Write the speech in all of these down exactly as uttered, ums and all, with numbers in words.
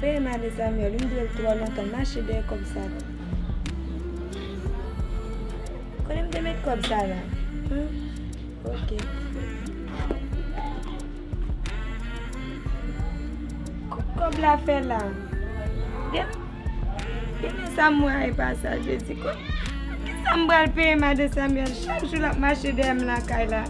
Peye madan Samuel, m dwe l twò lontan, m mache dèyè kòb sa. Kote m te met kòb sa la? Hmm? Ok. Kòb la fè la. Demen, demen sa m wè e pa sa, Jezi. Ko-, kisa m pral peye madan Samuel? Chak jou l ap mache dèyè m lakay la.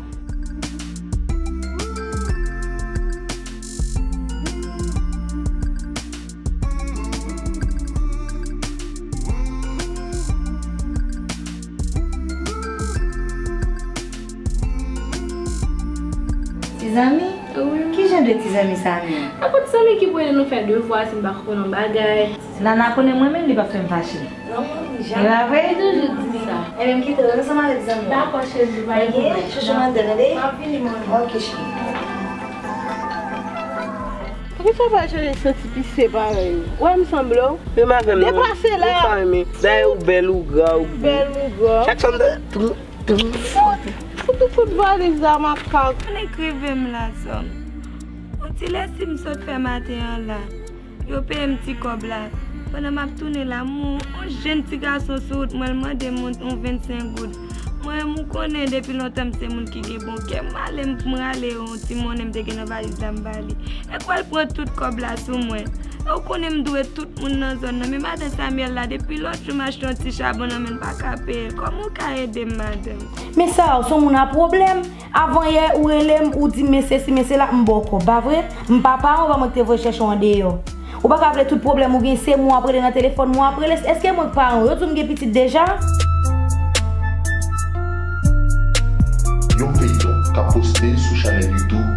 Ti zanmi? Wi. Ki jan de ti zanmi sa menm? Nenpòt zanmi ki pou ede nou fè devwa si n pa konprann yon bagay. Nana konnen mwen menm li p ap fè m fache. Non, li janm. E pa vre? Li toujou di sa. Ebyen, m kite w ansanm avèk zanmi w. Dakò, cheri, pa gen pwoblèm. Chouchou, m antre, tande? M ap vini, mwen. Ok, cheri. Poukisa w pa chanje santi pise parèy ou? Wè m sanble w? Menm avè m, non. Deplase la. Ou pa renmen. Dayè ou bèl, ou gra, ou bon. Bèl, ou gra. Chak sa m ta tou, tou. Fout, fout, fout valiz la, makak. Annik rive m la, sè m. On ti lèsiv m sot fè maten an la. Yo peye m ti kòb la. Pandan m ap tounen la, m wè yon jèn ti gason sou wout mwen, l mande m yon, yon vennsenk goud. Mwen menm, ou konnen depi lontan m se moun ki gen bon kè. M ale, m, m rale yon ti monnen m te gen nan valiz la, m ba li. E kwè l pran tout kòb la sou mwen. E ou konnen m dwe tout moun nan zòn nan. Men madan Samuel la, depi lòt jou m achte yon ti chabon nan men l, pa ka peye l. Kòman w ka ede m, madanm? Men Sara, w se yon moun a pwoblèm. Avanyè ou rele m, ou di m men sesi, men sela, m ba w kòb, pa vre? M pa paran w, pa mwen ki te voye chèche w andeyò. Ou pa ka vle tout pwoblèm ou gen, se mwen w ap rele nan telefòn, mwen w ap rele, èske mwen k paran w? Yo di w m gen pitit deja? Yon feyton k ap poste sou chanèl YouTube